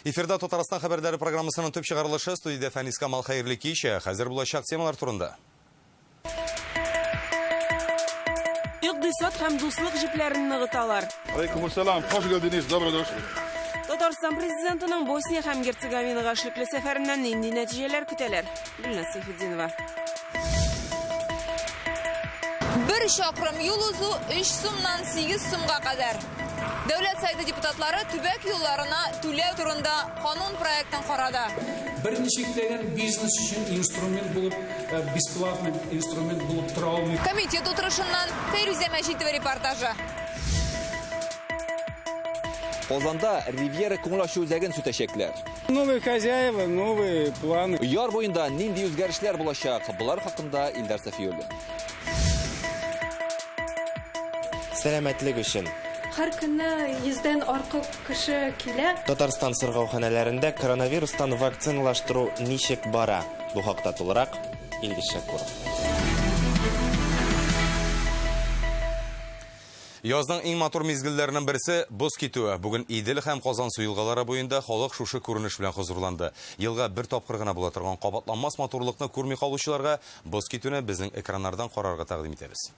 Эфирда Татарстан хәбәрләре программасының төп чыгарылышы студиядә Фәнис Камал хәерле кич. Хәзер булачак темалар турында. Икътисад һәм дуслык җепләрен ныгыталар. Алейкум ассалам, хош келдиңиз, добро дошли. Татарстан президентының Босния һәм Герцеговинага эшлекле сәфәреннән нинди нәтиҗәләр көтәләр? Гөлназ Сейфетдинова. Бер чакрым юл узу 3 сумнан 8 сумга кадәр. Дәүләт Советы депутатлары төбәк юлларына түләү турында канун проектын карады. Берничек тә бизнес өчен инструмент булып, бесплатный инструмент булып тора алмый. Комитет утырышыннан Фәйрүзә Мәҗитова репортажы. Казанда Ривьера күңел ачу үзәген сүтәчәкләр. Новые хозяева, новые планы. Яр буенда нинди үзгәрешләр булачак? Болар хакында Илдар Сафиуллин. Сәламәтлек өчен. Һәр көнне йөздән артык кеше килә. Татарстан сырхауханәләрендә коронавирустан вакциналаштыру ничек бара? Бу хакта тулырак Илгиз Шәкуров. Язның иң матур мизгелләренең берсе боз китүе. Бүген Идел һәм Казансу елгалары буенда халык шушы күренеш белән хозурланды. Елга бер тапкыр гына була торган кабатланмас матурлыкны күрми калучыларга боз китүне безнең экраннардан карарга тәкъдим итәбез.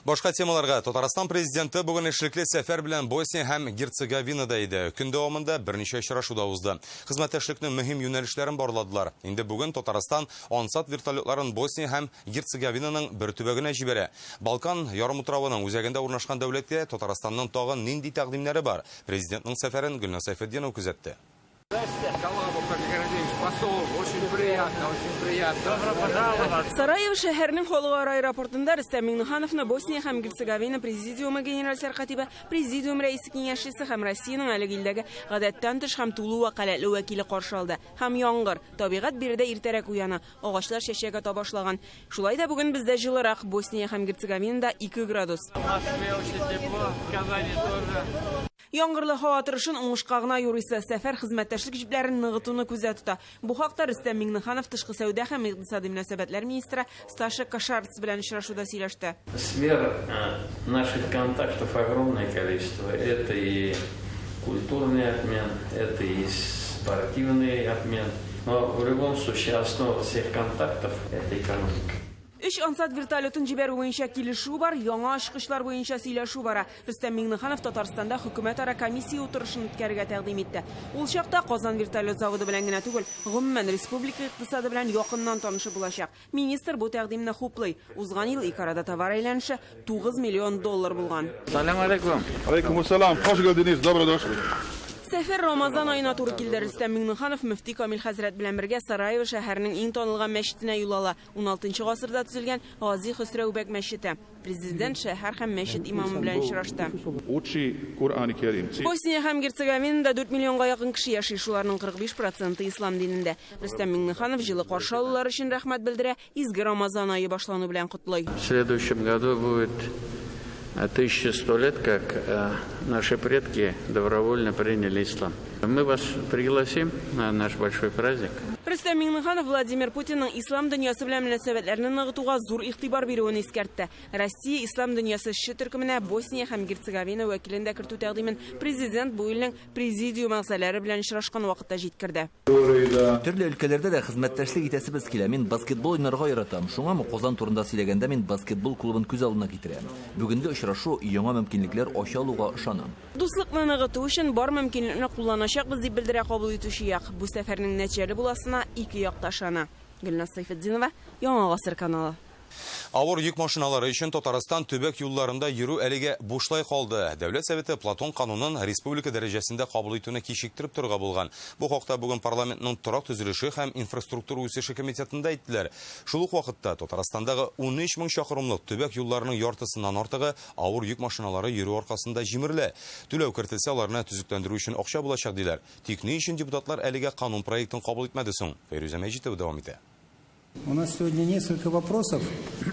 Башка темаларга Татарстан президенты бүген эшлекле сәфәр белән Босния һәм Герцеговинада иде. Көн дәвамында берничә очрашу да узды. Хезмәттәшлекнең мөһим юнәлешләрен барладылар. Инде бүген Татарстан Ансат вертолетларын Босния һәм Герцеговинаның бер төбәгенә җибәрә. Балкан ярымутравының үзәгендә урнашкан дәүләткә Татарстанның тагын нинди тәкъдимнәре бар? Президентның сәфәрен Гөлназ Сәйфетдинова күзәтте. Сараево шәһәренең халыкара аэропортында Рөстәм Миңнехановны Босния һәм Герцеговина Президиумы генераль сәркатибе, Президиум рәисе киңәшчесе һәм Россиянең әлеге илдәге гадәттән тыш һәм тулы вәкаләтле вәкиле каршы алды. Һәм яңгыр. Табигать биредә иртәрәк уяна. Агачлар чәчәк ата башлаган. Шулай да бүген бездә җылырак, Босния һәм Герцеговинада 2 градус. В Москве очень тепло, в Казани тоже. Яңгырлы һава торышын уңышка гына юрыйсы. Сәфәр хезмәттәшлек җепләрен ныгытуны күздә тота. Бу хакта Рөстәм Миңнеханов тышкы сәүдә һәм икътисади мөнәсәбәтләр министры Сташа Кашарц белән очрашуда сөйләште. Сфер наших контактов огромное количество. Это и культурный обмен, это и спортивный обмен. Но в любом случае основа всех контактов – это экономика. Өч Ансат вертолетын җибәрү буенча килешү бар, яңа очкычлар буенча сөйләшү бара. Рөстәм Миңнеханов Татарстанда хөкүмәтара комиссия утырышын үткәрергә тәкъдим итте. Ул чакта Казан вертолет заводы белән генә түгел, гомумән республика икътисады белән якыннан танышып булачак. Министр бу тәкъдимне хуплый. Узган ел ике арада товар әйләнеше 9 миллион доллар булган. Салам алейкум. Алейкум ассалам, хош келдиңиз, добро дошли. Сәфәр Рамазан аена туры килде. Рөстәм Миңнеханов мөфти Камил хәзрәт белән бергә Сараево шәһәренең иң танылган мәчетенә юл ала. 16 гасырда төзелгән Гази Хөсрәү бәк мәчете. Президент шәһәр һәм мәчет имамы белән очрашты. Учи Кур'ан Керим. Босния һәм Герцеговинада 4 миллионга якын кеше яши, шуларның 45 проценты ислам динендә. Рөстәм Миңнеханов җылы каршы алулар өчен рәхмәт белдерә, изге Рамазан ае башлану белән котлый. В следующем году будет 1100 лет, как наши предки добровольно приняли ислам. Мы вас пригласим на наш большой праздник. Рөстәм Миңнеханов Владимир Путинның ислам дөньясы белән мөнәсәбәтләрне ныгытуга зур игътибар бирүен искәртте. Россия ислам дөньясы эшче төркеменә Босния һәм Герцеговина вәкилен дә кертү тәкъдимен президент бу илнең президиум әгъзалары белән очрашкан вакытта җиткерде. Төрле өлкәләрдә дә хезмәттәшлек итәсебез килә. Мин баскетбол уйнарга яратам. Шуңамы Казан турында сөйләгәндә мин баскетбол клубын күз алдына китерәм. Бүгенге очрашу яңа мөмкинлекләр ача алуга ышанам. Дуслыкны ныгыту өчен бар мөмкинлекне кулланачакбыз, дип белдерә кабул итүче як. Бу сәфәрнең нәтиҗәле буласына ике як та ышана. Гөлназ Сәйфетдинова, Яңа Гасыр каналы. Авыр йөк машиналары өчен Татарстан төбәк юлларында йөрү әлегә бушлай калды. Дәүләт Советы Платон канунын республика дәрәҗәсендә кабул итүне кичектереп торырга булган. Бу хакта бүген парламентның торак төзелеше һәм инфраструктура үсеше комитетында әйттеләр. Шул ук вакытта Татарстандагы 13 мең чакрымлык төбәк юлларының яртысыннан артыгы авыр йөк машиналары йөрү аркасында җимерелә. Түләү кертелсә, аларны төзекләндерү өчен акча булачак диләр. Тик ни өчен депутатлар әлегә канун проектын кабул итмәде соң? Фәйрүзә Мәҗитова дәвам итә. У нас сегодня несколько вопросов.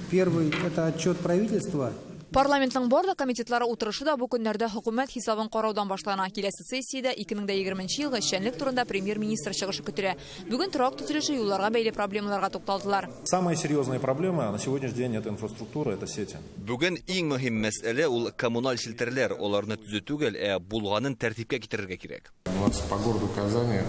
Первый – это отчет правительства. Парламентның барлык комитетлары утырышы да бу көннәрдә хөкүмәт хисабын караудан башлана. Киләсе сессиядә 2020 елгы эшчәнлек турында премьер-министр чыгышы көтелә. Бүген торак төзелеше, юлларга бәйле проблемаларга тукталдылар. Самая серьезная проблема на сегодняшний день – это инфраструктура, это сети. Бүген иң мөһим мәсьәлә ул коммуналь челтәрләр, аларны төзү түгел, ә булганын тәртипкә китерергә кирәк. У нас по городу Казани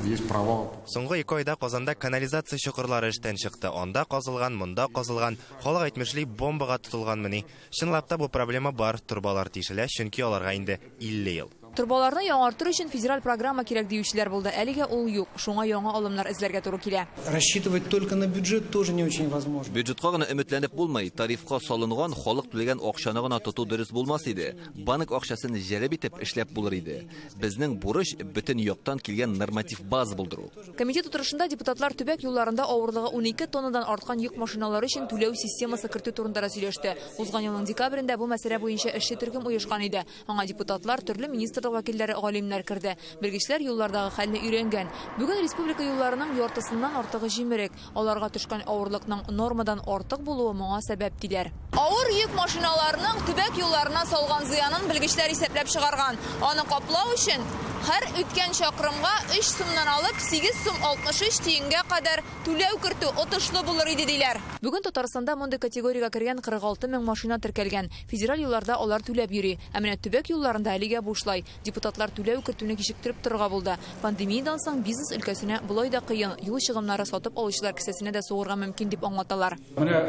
есть провал. Соңгы 2 айда Казанда канализация чокырлары эштән чыкты. Анда казылган, монда казылган, халык әйтмешли бомбага тотылганмыни. Чынлап та бу проблема бар, торбалар тишелә, чөнки аларга инде 50 ел. Торбаларны яңартыр өчен федераль программа кирәк диючеләр булды. Әлегә ул юк. Шуңа яңа алымнар эзләргә туры килә. Рассчитывать только на бюджет тоже не очень возможно. Бюджетка гына өметләнеп булмый. Тарифка салынган, халык түләгән акчаны гына тоту дөрес булмас иде. Банк акчасын җәлеп итеп эшләп булыр иде. Безнең бурыч бөтен яктан килгән норматив база булдыру. Комитет утырышында депутатлар төбәк юлларында авырлыгы 12 тоннадан арткан йөк машиналары өчен түләү системасы кертү турында да сөйләште. Узган елның декабрендә бу мәсьәлә буенча эшче төркем оешкан иде. Аңа депутатлар, төрле министрлык вәкилләре, галимнәр керде. Белгечләр юллардагы хәлне өйрәнгән. Бүген республика юлларының яртысыннан артыгы җимерек. Аларга төшкән авырлыкның нормадан артык булуы моңа сәбәп диләр. Авыр йөк машиналарының төбәк юлларына салган зыянын белгечләр исәпләп чыгарган. Аны каплау өчен һәр үткән чакрымга 3 сумнан алып 8 сум 63 тиенгә кадәр түләү кертү отышлы булыр иде диләр. Бүген Татарстанда мондый категориягә кергән 46 мең машина теркәлгән. Федераль юлларда алар түләп йөри. Ә менә төбәк юлларында әлегә бушлай. Депутатлар түләү кертүне кичектереп торырга булды. Пандемиядан соң бизнес өлкәсенә болай да кыен, юл чыгымнары сатып алучылар кесәсенә дә сугырга мөмкин дип аңлаталар. Менә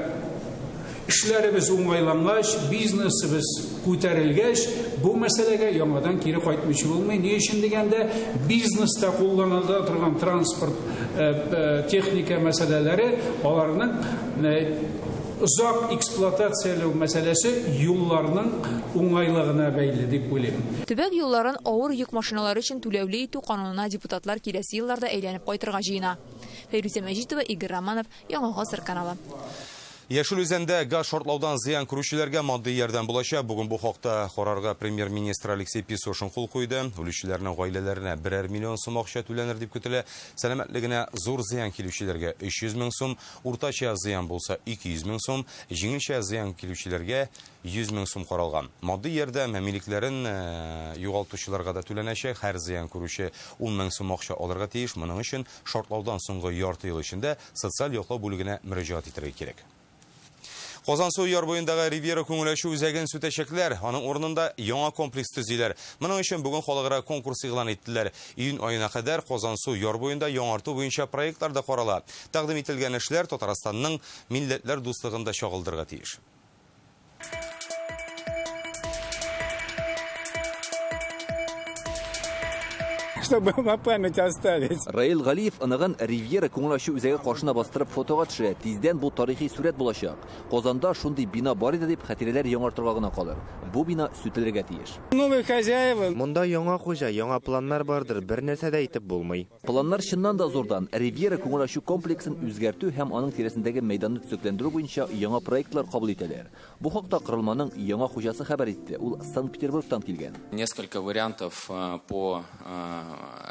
эшләребез уңайлангач, бизнесыбыз күтәрелгәч, бу мәсьәләгә яңадан кире кайтмыйча булмый. Ни өчен дигәндә, бизнеста кулланыла торган транспорт, техника мәсьәләләре, аларның озак эксплуатацияләү мәсьәләсе юлларның уңайлыгына бәйле дип уйлыйм. Төбәк юлларын авыр йөк машиналары өчен түләүле итү канунына депутатлар киләсе елларда әйләнеп кайтырга җыена. Фәйрүзә Мәҗитова, Игорь Романов, Яңа Гасыр каналы. Яшел Үзәндә газ шартлаудан зыян күрүчеләргә матди ярдәм булачак. Бүген бу хакта карарга премьер-министр Алексей Песошин кул куйды. Үлүчеләрнең гаиләләренә 1 миллион сум акча түләнер дип көтелә. Сәламәтлегенә зур зыян килүчеләргә 300 мең сум, уртача зыян булса 200 мең сум, җиңелчә зыян килүчеләргә 100 мең сум каралган. Матди ярдәм милекләрен югалтучыларга да түләнәчәк. Һәр зыян күрүче 10 мең сум акча алырга тиеш. Моның өчен шартлаудан соңгы ярты ел эчендә социаль яклау бүлегенә мөрәҗәгать итәргә кирәк. Казансу яр буендагы Ривьера күңел ачу үзәген сүтәчәкләр. Аның урынында яңа комплекс төзиләр. Моның өчен бүген халыкара конкурс игълан иттеләр. Июнь аена кадәр Казансу яр буенда яңарту буенча проектлар да карала. Тәкъдим ителгән эшләр Татарстанның милләтләр дуслыгын да чагылдырырга тиеш. Чтобы на память оставить. Раил Галиев оныгын Ривьера күңел ачу үзәге каршына бастырып фотога төшерә. Тиздән бу тарихи сурәт булачак. Казанда шундый бина бар иде дип хатирәләр яңартырга гына калыр. Бу бина сүтелергә тиеш. Новые хозяева. Монда яңа хуҗа, яңа планнар бардыр. Бер нәрсә дә әйтеп булмый. Планнар чыннан да зурдан. Ривьера күңел ачу комплексын үзгәртү һәм аның тирәсендәге мәйданны төзекләндерү буенча яңа проектлар кабул итәләр. Бу хакта корылманың яңа хуҗасы хәбәр итте. Ул Санкт-Петербургтан килгән. Несколько вариантов по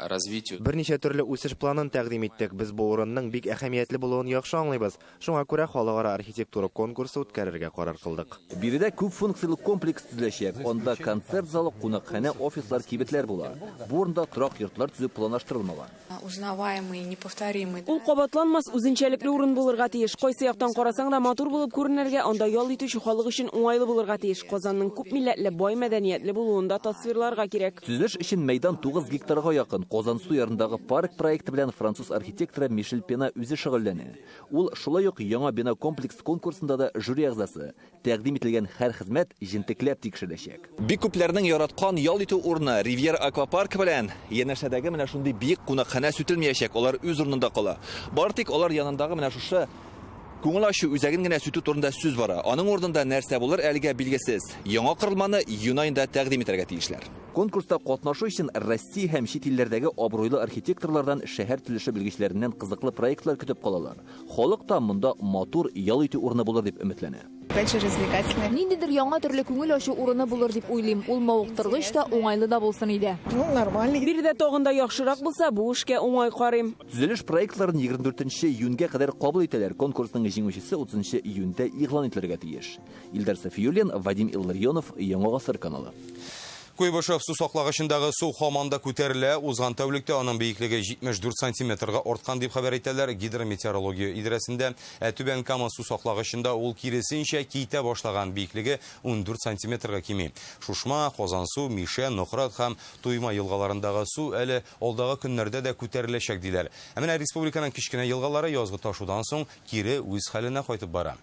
развитию. Берничә төрле үсеш планын тәкъдим иттек. Без бу урынның бик әһәмиятле булуын яхшы аңлыйбыз. Шуңа күрә халыкара архитектура конкурсы үткәрергә карар кылдык. Биредә күп функцияле комплекс төзеләчәк. Анда концерт залы, кунакханә, офислар, кибетләр була. Бу урында торак йортлар төзү планлаштырылмаган. Узнаваемый, неповторимый. Ул кабатланмас үзенчәлекле урын булырга тиеш. Кайсы яктан карасаң да матур булып күренергә, анда ял итүче халык өчен уңайлы булырга тиеш. Казанның күп милләтле, бай мәдәниятле булуын да тасвирларга кирәк. Төзелеш өчен мәйдан 9 гектарга якын. Казансу ярындагы парк проекты белән француз архитекторы Мишель Пена үзе шөгыльләнә. Ул шулай ук яңа бина комплекс конкурсында да жюри әгъзасы. Тәкъдим ителгән һәр хезмәт җентекләп тикшереләчәк. Бик күпләрнең яраткан ял итү урыны Ривьера аквапаркы белән янәшәдәге менә шундый биек кунакханә сүтелмәячәк. Алар үз урынында кала. Бары тик алар янындагы менә шушы Күңел ачу үзәген генә сүтү турында сүз бара. Аның урынында нәрсә булыр, әлегә билгесез. Яңа корылманы июнь аенда тәкъдим итәргә тиешләр. Конкурста катнашу өчен Россия һәм чит илләрдәге абруйлы архитекторлардан, шәһәр төзелеше белгечләреннән кызыклы проектлар көтеп калалар. Халык та монда матур ял итү урыны булыр дип өметләнә. Ниндидер яңа төрле күңел ачу урыны булыр дип уйлыйм. Ул мавыктыргыч та, уңайлы да булсын иде. Ну, нормально. Биредә тагын да яхшырак булса, бу эшкә уңай карыйм. Төзелеш проектларын 24 июньгә кадәр кабул итәләр. Конкурсның җиңүчесе 30 июньдә игълан ителергә тиеш. Илдар Сафиуллин, Вадим Илларионов, Яңа Гасыр каналы. Куйбышев су саклагычындагы су һаман да күтәрелә. Узган тәүлектә аның биеклеге 74 сантиметрга арткан дип хәбәр итәләр гидрометеорология идарәсендә. Ә Түбән Кама су саклагычында ул киресенчә китә башлаган, биеклеге 14 сантиметрга кими. Шушма, Казансу, Мишә, Нократ һәм Туйма елгаларындагы су әле алдагы көннәрдә дә күтәреләчәк диләр. Ә менә республиканың кечкенә елгалары язгы ташудан соң кире үз хәленә кайтып бара.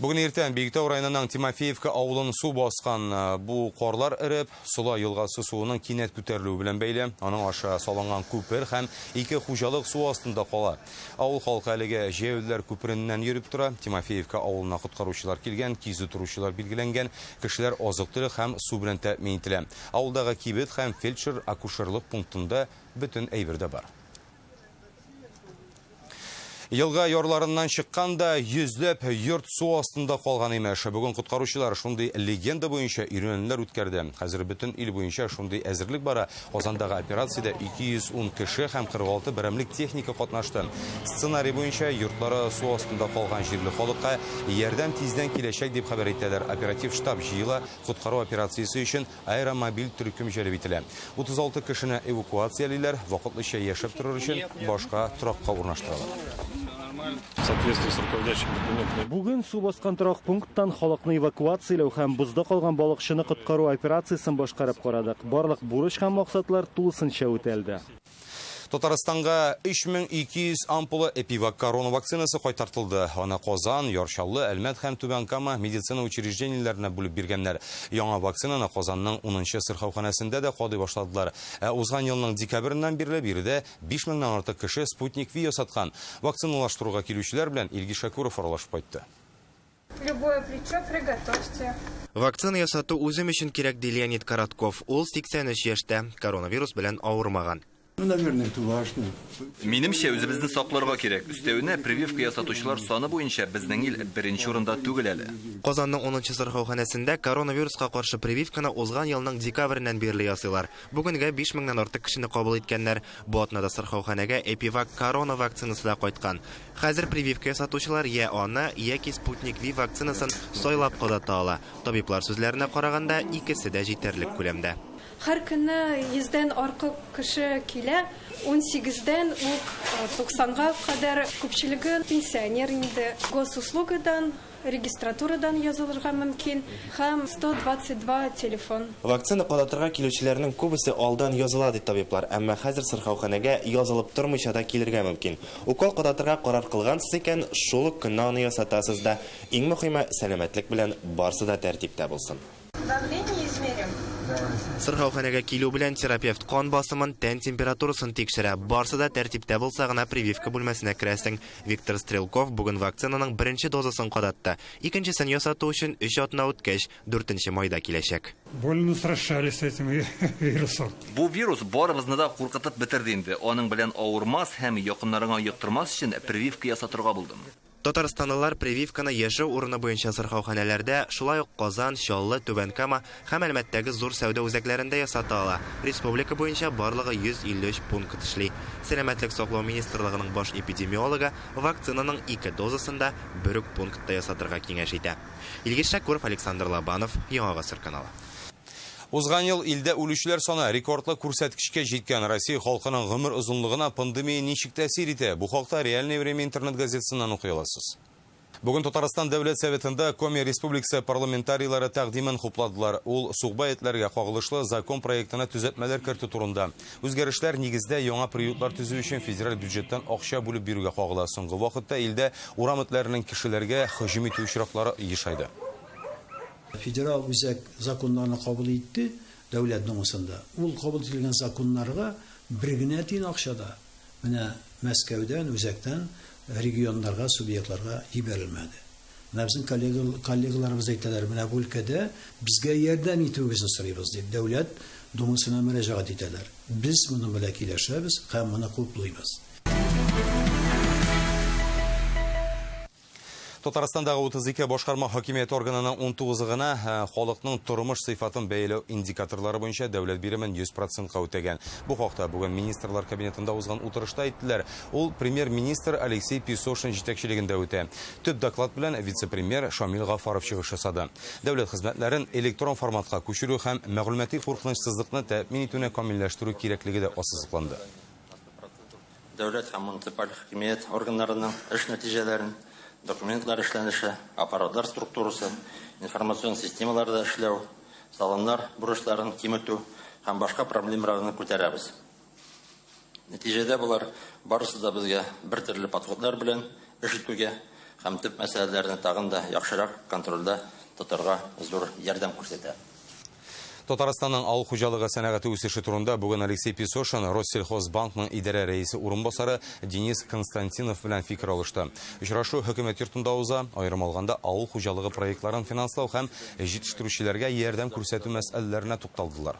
Бүген иртән Биектау районының Тимофеевка авылын су баскан. Бу карлар эреп, Сола елгасы суының кинәт күтәрелүе белән бәйле. Аның аша салынган күпер һәм ике хуҗалык су астында кала. Авыл халкы әлегә җәяүлеләр күпереннән йөреп тора. Тимофеевка авылына коткаручылар килгән, кизү торучылар билгеләнгән. Кешеләр азык-төлек һәм су белән тәэмин ителә. Авылдагы кибет һәм фельдшер-акушерлык пунктында бөтен әйбер дә бар. Елга ярларыннан чыккан да йөзләп йорт су астында калган имеш. Бүген коткаручылар шундый легенда буенча өйрәнүләр үткәрде. Хәзер бөтен ил буенча шундый әзерлек бара. Казандагы операциядә 210 кеше һәм 46 берәмлек техника катнашты. Сценарий буенча йортлары су астында калган җирле халыкка ярдәм тиздән киләчәк дип хәбәр итәләр. Оператив штаб җыела, коткару операциясе өчен аэромобиль төркем җәлеп ителә. 36 кешене эвакуациялиләр, вакытлыча яшәп торыр өчен башка торакка урнаштыралар. В соответствии с руководящими документами. Бүген су баскан торак пункттан халыкны эвакуацияләү һәм бозда калган балыкчыны коткару операциясен башкарып карадык. Барлык бурыч һәм максатлар тулысынча үтәлде. Татарстанга 3200 ампула Эпивак корона вакцинасы кайтартылды. Аны Казан, Яр Чаллы, Әлмәт һәм Түбән Кама медицина учреждениеләренә бүлеп биргәннәр. Яңа вакцинаны Казанның 10нчы сырхауханәсендә дә кадый башладылар. Ә узган елның декабреннән бирле биредә 5000-нән артык кеше Спутник V ясаткан. Вакциналаштыруга килүчеләр белән Илгиз Шакуров аралашып кайтты. Любое плечо приготовьте. Вакцина ясату үзем өчен кирәк, ди Леонид Коротков. Ул 83 яшьтә, коронавирус белән авырмаган. Ну, наверное, это важно. Минемчә, үзебезне сакларга кирәк. Өстәвенә, прививка ясатучылар саны буенча безнең ил беренче урында түгел әле. Казанның 10нчы сырхауханәсендә коронавируска каршы прививканы узган елның декабреннән бирле ясыйлар. Бүгенгә 5000-нән артык кешене кабул иткәннәр. Бу атнада сырхауханәгә Эпивак корона вакцинасы да кайткан. Хәзер прививка ясатучылар я аны, яки Спутник V вакцинасын сайлап кадата ала. Табиблар сүзләренә караганда, икесе дә җитәрлек күләмдә. Һәр көнне 100-дән артык кеше килә, 18-дән үк 90-га кадәр, күпчелеге пенсионер инде. Госуслугадан, регистратурадан язылырга мөмкин һәм 122 телефон. Вакцина кадатырга килүчеләрнең күбесе алдан языла, ди табиблар. Әмма хәзер сырхауханәгә язылып тормыйча да килергә мөмкин. Укол кадатырга карар кылгансыз икән, шул ук көнне аны ясатасыз да. Иң мөһиме, сәламәтлек белән барсы да тәртиптә булсын. Давление измерим. Сырхауханәгә килү белән терапевт кан басымын, тән температурасын тикшерә. Барсы да тәртиптә булса гына прививка бүлмәсенә керәсең. Виктор Стрелков бүген вакцинаның беренче дозасын кадатты. Икенчесен ясату өчен 3 атна үткәч, 4 майда киләчәк. Больно страшались с этим вирусом. Бу вирус барыбызны да куркытып бетерде инде. Аның белән авырмас һәм якыннарыңа йоктырмас өчен прививка ясатырга булдым. Татарстанлылар прививканы яшәү урыны буенча сырхауханәләрдә, шулай ук Казан, Чаллы, Түбән Кама һәм Әлмәттәге зур сәүдә үзәкләрендә ясата ала. Республика буенча барлыгы 153 пункт эшли. Сәламәтлек саклау министрлыгының баш эпидемиологы вакцинаның 2 дозасын да бер үк пунктта ясатырга киңәш итә. Илгиз Шакуров, Александр Лобанов, Яңа Гасыр каналы. Узган ел илдә үлүчеләр саны рекордлы күрсәткечкә җиткән. Россия халкының гомер озынлыгына пандемия ничек тәэсир итә? Бу хакта Реальное время интернет газетасыннан укый аласыз. Бүген Татарстан Дәүләт Советында Коми Республикасы парламентарийлары тәкъдимен хупладылар. Ул сукбай этләргә кагылышлы закон проектына төзәтмәләр кертү турында. Үзгәрешләр нигездә яңа приютлар төзү өчен федераль бюджеттан акча бүлеп бирүгә кагыла. Соңгы вакытта илдә урам этләренең кешеләргә һөҗүм итү очраклары ешайды. Федерал үзәк законнарны кабул итте Дәүләт Думасында. Ул кабул ителгән законнарга бер генә тиен акча да менә Мәскәүдән, үзәктән регионнарга, субъектларга җибәрелмәде. Менә безнең коллегаларыбыз әйтәләр, менә бу өлкәдә безгә ярдәм итүегезне сорыйбыз дип Дәүләт Думасына мөрәҗәгать итәләр. Без моның белән килешәбез һәм моны хуплыйбыз. Татарстандагы 32 башкарма хакимият органының 19-ы гына халыкның тормыш сыйфатын бәяләү индикаторлары буенча дәүләт биремен 100%ка үтәгән. Бу хакта бүген Министрлар кабинетында узган утырышта әйттеләр. Ул премьер-министр Алексей Песошин җитәкчелегендә үтә. Төп доклад белән вице-премьер Шамил Гафаров чыгыш ясады. Дәүләт хезмәтләрен электрон форматка күчерү һәм мәгълүмати куркынычсызлыкны тәэмин итүне камилләштерү кирәклеге дә ассызыкланды. Дәүләт һәм муниципаль хакимият органнарының эш нәтиҗәләрен, документлар эшләнеше, аппаратлар структурасы, информацион системаларда эшләү, салымнар бурычларын киметү һәм башка проблемаларны күтәрәбез. Нәтиҗәдә болар барысы да безгә бер төрле подходлар белән эш итүгә һәм төп мәсьәләләрне тагын да яхшырак контрольдә тотарга зур ярдәм күрсәтә. Татарстанның авыл хуҗалыгы сәнәгате үсеше турында бүген Алексей Песошин Россельхозбанкның идарә рәисе урынбасары Денис Константинов белән фикер алышты. Очрашу хөкүмәт йортында уза, аерым алганда авыл хуҗалыгы проектларын финанслау һәм җитештерүчеләргә ярдәм күрсәтү мәсьәләләренә тукталдылар.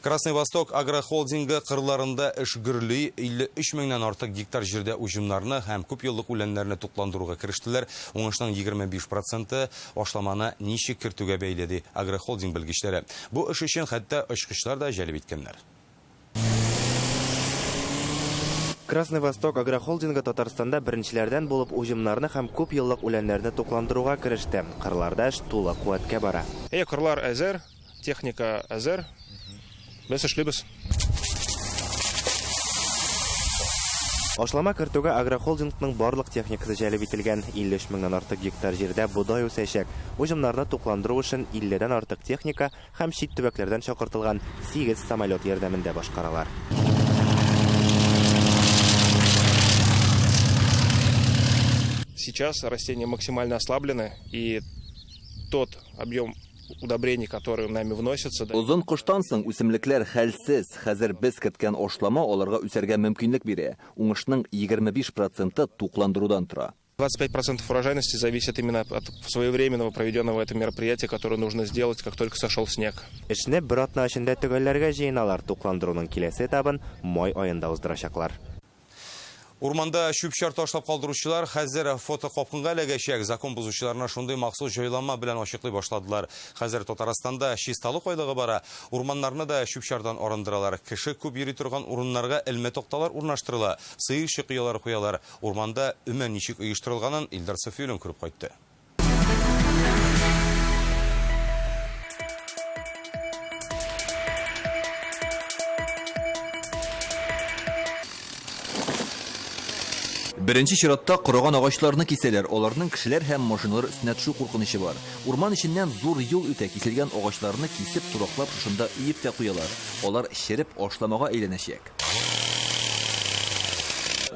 Красный Восток агрохолдингы кырларында эш гөрли, 53 меңнән артык гектар җирдә уҗымнарны һәм күп еллык үләннәрне тукландыруга керештеләр. Уңышның 25% ашламаны ничек кертүгә бәйле, ди агрохолдинг белгечләре. Бу эш өчен хәтта очкычлар да җәлеп иткәннәр. Красный Восток агрохолдингы Татарстанда беренчеләрдән булып уҗымнарны һәм күп еллык үләннәрне тукландыруга кереште. Кырларда эш тулы куәткә бара. Кырлар әзер, техника әзер. Без эшлибез. Ашлама кертүгә агрохолдингның барлык техникасы җәлеп ителгән. 53 меңнән артык гектар җирдә бодай үсәчәк. Уҗымнарны тукландыру өчен 50-дән артык техника һәм чит төбәкләрдән чакыртылган 8 самолет ярдәмендә башкаралар. Сейчас растения максимально ослаблены, и тот объем удобрений, которые нами вносятся. Озын кыштан соң үсемлекләр хәлсез. Хәзер без керткән ашлама аларга үсәргә мөмкинлек бирә. Уңышның 25% тукландырудан тора. 25% урожайности зависит именно от своевременного проведенного этого мероприятия, которое нужно сделать, как только сошел снег. Эшне бер атна эчендә төгәлләргә җыеналар. Тукландыруның киләсе этабын май аенда уздырачаклар. Урманда чүп-чар ташлап калдыручылар хәзер фотокапкынга эләгәчәк. Закон бозучыларына шундый махсус җайланма белән ачыклый башладылар. Хәзер Татарстанда чисталык айлыгы бара. Урманнарны да чүп-чардан арындыралар. Кеше күп йөри торган урыннарга элмә такталар урнаштырыла. Сыерчык оялары куялар. Урманда өмә ничек оештырылганын Илдар Сафиуллин күреп кайтты. Беренче чиратта корыган агачларны кисәләр. Аларның кешеләр һәм машиналар өстенә төшү куркынычы бар. Урман эченнән зур юл үтә. Киселгән агачларны кисеп, тураклап шушында өеп тә куялар. Алар череп ашламага әйләнәчәк.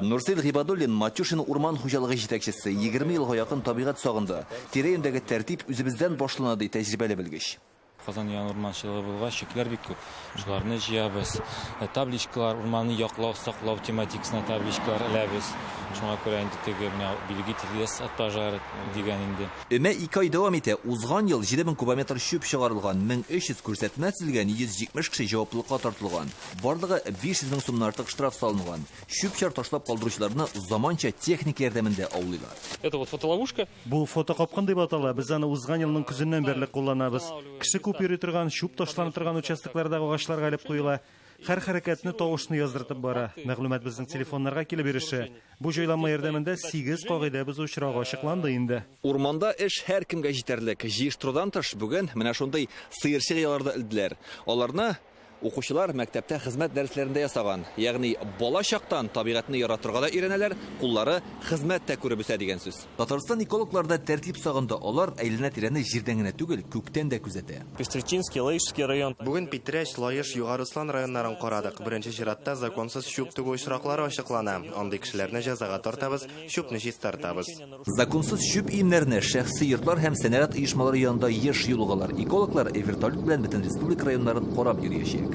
Нурсил Гыйбадуллин Матюшин урман хуҗалыгы җитәкчесе, 20 елга якын табигать сагында. Тирә-юньдәге тәртип үзебездән башлана, ди тәҗрибәле белгеч. Казан ян урманчылыгы булгач, чүпләр бик күп. Шуларны җыябыз. Табличкалар, урманны яклау, саклау тематикасына табличкалар эләбез. Шуңа күрә инде теге менә берегите лес от пожара дигән инде. Өмә 2 ай дәвам итә. Узган ел 7000 кубометр чүп чыгарылган, 1300 күрсәтмә төзелгән, 170 кеше җаваплылыкка тартылган. Барлыгы 500 мең сумнан артык штраф салынган. Чүп-чар ташлап калдыручыларны заманча техника ярдәмендә аулыйлар. Это вот фотоловушка. Бу фотокапкын дип атала. Без аны узган елның көзеннән бирле кулланабыз. Кеше күп йөри торган, чүп ташлана торган участоклардагы агачларга элеп куела. Һәр хәрәкәтне, тавышны яздыртып бара. Мәгълүмат безнең телефоннарга килеп ирешә. Бу җайланма ярдәмендә 8 кагыйдә бозу очрагы ачыкланды инде. Урманда эш һәркемгә җитәрлек. Җыештырудан тыш бүген менә шундый сыерчык оялары да элделәр. Аларны укучылар мәктәптә хезмәт дәресләрендә ясаган. Ягъни бала чактан табигатьне яратырга да өйрәнәләр, куллары хезмәт тә күреп үсә дигән сүз. Татарстан экологларда тәртип сагында, алар әйләнә-тирәне җирдән генә түгел, күктән дә күзәтә. Пестречинский, Лаишский район. Бүген Питрәч, Лаеш, Югары Ослан районнарын карадык. Беренче чиратта законсыз чүп түгү очраклары ачыклана. Андый кешеләрне җәзага тартабыз, чүпне чистартабыз. Законсыз чүп өемнәренә шәхси йортлар һәм сәнәгать оешмалары янында еш юлыгалар. Экологлар вертолет белән бөтен республика районнарын карап йөриячәк.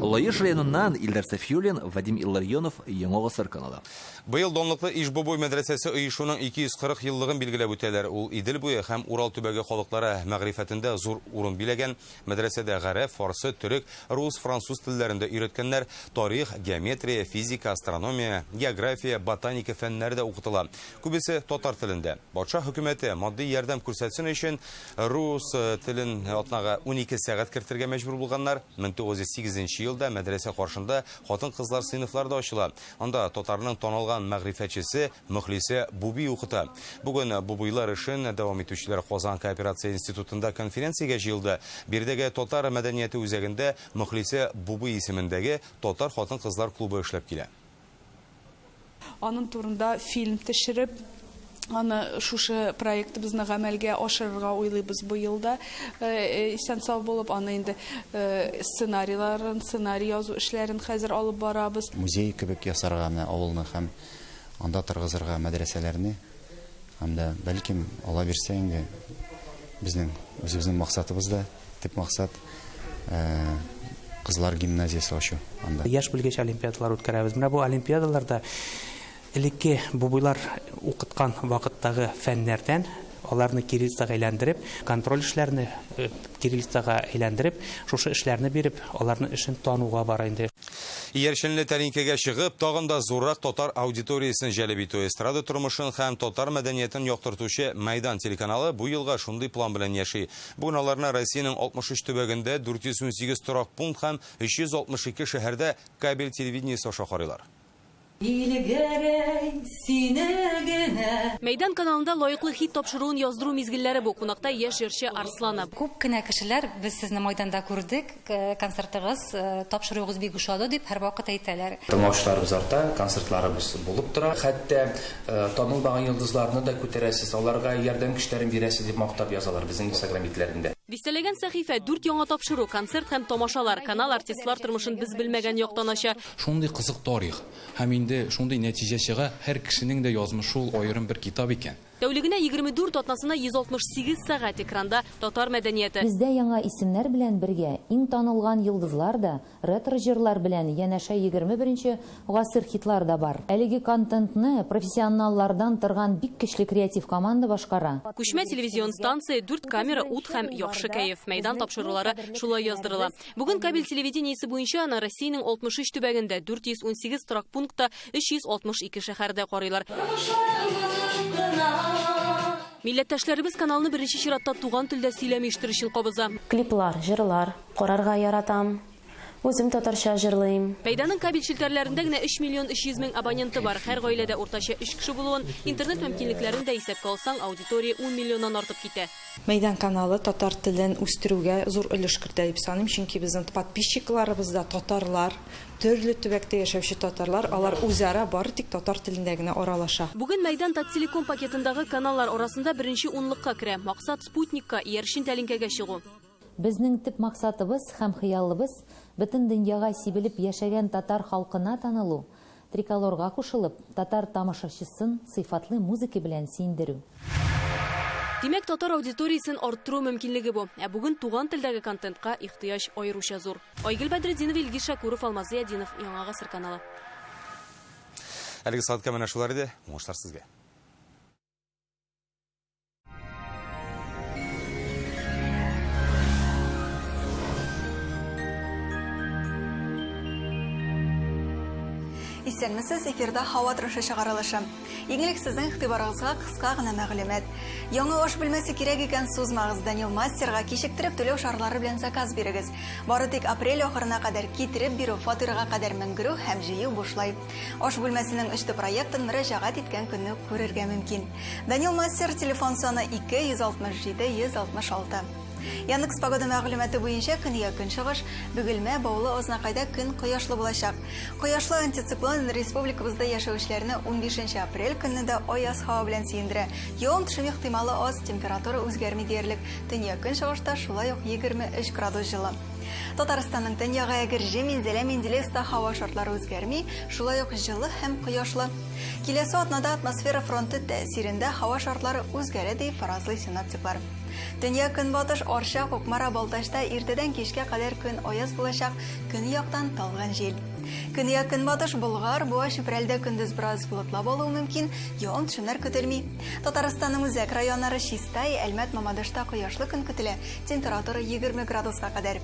Лаеш районыннан Илдар Сафиуллин, Вадим Илларионов, Яңа Гасыр каналы. Быел данлыклы Иж-Бубый мәдрәсәсе оешуның 240 еллыгын билгеләп үтәләр. Ул Идел буе һәм Урал төбәге халыклары мәгърифәтендә зур урын биләгән. Мәдрәсәдә гарәп, фарсы, төрек, рус, француз телләрен дә өйрәткәннәр. Тарих, геометрия, физика, астрономия, география, ботаника фәннәре дә укытыла. Күбесе татар телендә. Патша хөкүмәте матди ярдәм күрсәтсен өчен рус телен атнага 12 сәгать кертергә мәҗбүр булганнар. 1908 елда мәдрәсә каршында хатын-кызлар сыйныфлары да ачыла. Анда татарның танылган мәгърифәтчесе Мөхлисә Буби укыта. Бүген Бубыйлар эшен дәвам итүчеләр Казан кооперация институтында конференциягә җыелды. Биредәге татар мәдәнияте үзәгендә Мөхлисә Бубый исемендәге татар хатын-кызлар клубы эшләп килә. Аның турында фильм төшереп, аны шушы проектыбызны гамәлгә ашырырга уйлыйбыз бу елда. Исән-сау булып, аны инде сценарийларын, сценарий язу эшләрен хәзер алып барабыз. Музей кебек ясарга менә авылны һәм анда торгызырга мәдрәсәләрне һәм дә бәлкем ала бирсә инде безнең үзебезнең максатыбыз да, төп максат кызлар гимназиясе ачу анда. Яшь белгеч олимпиадалар үткәрәбез. Менә бу олимпиадаларда элекке бубыйлар укыткан вакыттагы фәннәрдән аларны кириллицага әйләндереп, контроль эшләрне кириллицага әйләндереп, шушы эшләрне биреп, аларның эшен тануга бара инде. Иярченле тәлинкәгә чыгып, тагын да зуррак татар аудиториясен җәлеп итү, эстрада тормышын һәм татар мәдәниятен яктыртучы Мәйдан телеканалы бу елга шундый план белән яши. Бүген аларны Россиянең 63 төбәгендә 418 торак пункт һәм 362 шәһәрдә кабель телевидениесе аша карыйлар. Илгәрәй сине генә. Мәйдан каналында лаеклы хит тапшыруын яздыру мизгелләре бу. Кунакта яшь җырчы Арслана. Күп кенә кешеләр без сезне Майданда күрдек, концертыгыз, тапшыруыгыз бик ошады дип һәрвакыт әйтәләр. Тыңлаучыларыбыз арта, концертларыбыз булып тора. Хәтта танылмаган йолдызларны да күтәрәсез, аларга ярдәм көчләрен бирәсез дип мактап язалар безнең Инстаграм битләрендә. Дистәләгән сәхифә, 4 яңа тапшыру, концерт һәм тамашалар. Канал артистлар тормышын без белмәгән яктан ача. Шундый кызык тарих һәм инде шундый нәтиҗә чыга, һәр кешенең дә язмышы ул аерым бер китап икән. Тәүлегенә 24, атнасына 168 сәгать экранда татар мәдәнияте. Бездә яңа исемнәр белән бергә иң танылган йолдызлар да, ретро җырлар белән янәшә 21нче гасыр хитлар да бар. Әлеге контентны профессионаллардан торган бик көчле креатив команда башкара. Күчмә телевизион станция, 4 камера, ут һәм яхшы кәеф. Мәйдан тапшырулары шулай яздырыла. Бүген кабель телевидениесе буенча аны Россиянең 63 төбәгендә, 418 торак пунктта, 362 шәһәрдә карыйлар. Милләттәшләребез каналны беренче чиратта туган телдә сөйләми ишетер өчен кабыза. Клиплар, җырлар карарга яратам. Үзем татарча җырлыйм. Мәйданның кабель челтәрләрендә генә 3 миллион 300 мең абоненты бар. Һәр гаиләдә уртача 3 кеше булуын, интернет мөмкинлекләрен дә исәпкә алсаң, аудитория 10 миллионнан артып китә. Мәйдан каналы татар телен үстерүгә зур өлеш кертә дип саныйм, чөнки безнең подписчикларыбыз да татарлар, төрле төбәктә яшәүче татарлар, алар үзара бары тик татар телендә генә аралаша. Бүген Мәйдан Таттелеком пакетындагы каналлар арасында беренче унлыкка керә. Максат спутникка, иярчен тәлинкәгә чыгу. Безнең төп максатыбыз һәм хыялыбыз бөтен дөньяга сибелеп яшәгән татар халкына танылу, триколорга кушылып, татар тамашачысын сыйфатлы музыка белән сөендерү. Димәк, татар аудиториясен арттыру мөмкинлеге бу. Ә бүген туган телдәге контентка ихтыяҗ аеруча зур. Айгөл Бәдретдинова, Илгиз Шакуров, Алмаз Зиятдинов, Яңа Гасыр каналы. Әлеге сәгатькә менә шулар иде. Уңышлар сезгә. Исәнмесез, эфирда һава торышы чыгарылышы. Иң элек сезнең игътибарыгызга кыска гына мәгълүмат. Яңа аш бүлмәсе кирәк икән, сузмагыз. Данил Мастерга кичектереп түләү шартлары белән заказ бирегез. Бары тик апрель ахырына кадәр китереп бирү, фатирга кадәр менгерү һәм җыю бушлай. Аш бүлмәсенең өчте проектын мөрәҗәгать иткән көнне күрергә мөмкин. Данил Мастер телефон саны 2 167 166. Яндекс погода мәгълүматы буенча көньяк көнчыгыш, Бөгелмә, Баулы, Азнакайда көн кояшлы булачак. Кояшлы антициклон республикабызда яшәүчеләрне 15 апрель көнне дә аяз һава белән сөендерә. Явым-төшем ихтималы аз, температура үзгәрми диярлек. Төньяк көнчыгышта шулай ук 23 градус җылы. Татарстанның төньягы Әгерҗе, Минзәлә, Менделеевскта һава шартлары үзгәрми, шулай ук җылы һәм кояшлы. Киләсе атнада атмосфера фронты тәэсирендә һава шартлары үзгәрә, дип фаразлый синоптиклар. Төньяк-көнбатыш Арча, Кукмара, Балтачта иртәдән кичкә кадәр көн аяз булачак, көньяктан талгын җил. Көньяк-көнбатыш Болгар, Буа, Чүпрәлдә көндез бераз болытлап алуы мөмкин, явым-төшемнәр көтелми. Татарстанның үзәк районнары Чистай, Әлмәт, Мамадышта кояшлы көн көтелә, температура 20 градуска кадәр.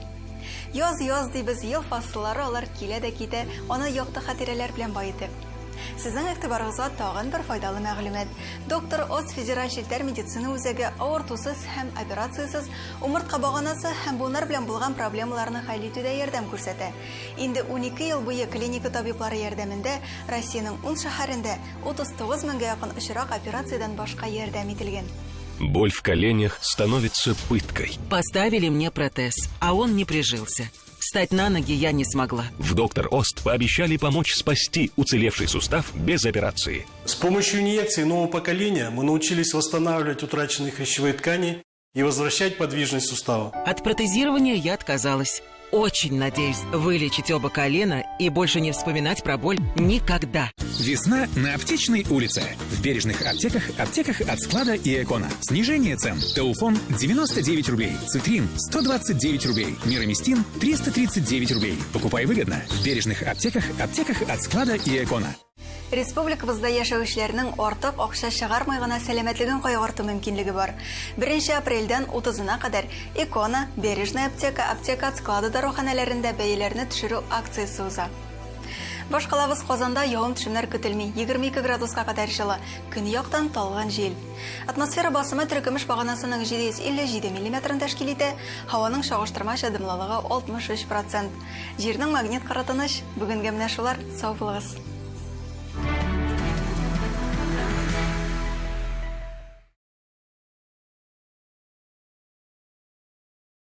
Яз, яз дибез, ел фасыллары алар килә дә китә, аны якты хатирәләр белән баетып. Сезнең игътибарыгызга тагын бер файдалы мәгълүмат. Доктор Оз федераль челтәр медицина үзәге авыртусыз һәм операциясез умыртка баганасы һәм буыннар белән булган проблемаларны хәл итүдә ярдәм күрсәтә. Инде 12 ел буе клиника табиблары ярдәмендә Россиянең ун шәһәрендә 39 меңгә якын очрак операциядән башка ярдәм ителгән. Боль в коленях становится пыткой. Поставили мне протез, а он не прижился. Встать на ноги я не смогла. В Доктор Ост пообещали помочь спасти уцелевший сустав без операции. С помощью инъекций нового поколения мы научились восстанавливать утраченные хрящевые ткани и возвращать подвижность сустава. От протезирования я отказалась. Очень надеюсь вылечить оба колена и больше не вспоминать про боль никогда. Весна на Аптечной улице. В бережных аптеках, аптеках от склада и Экона. Снижение цен. Тауфон 99 рублей. Цитрин 129 рублей. Мироместин 339 рублей. Покупай выгодно. В бережных аптеках, аптеках от склада и Экона. Республикабызда яшәүчеләрнең артык акча чыгармый гына сәламәтлеген кайгырту мөмкинлеге бар. 1 апрельдән 30-на кадәр Экона, Бережная аптека, Аптека от склада даруханәләрендә бәяләрне төшерү акциясе уза. Башкалабыз Казанда явым-төшемнәр көтелми, 22 градуска кадәр җылы, көньяктан талгын җил. Атмосфера басымы терекөмеш баганасының 757 миллиметрын тәшкил итә, һаваның чагыштырмача дымлылыгы 63 процент. Җирнең магнит кыры тыныч. Бүгенгә менә шулар, сау булыгыз.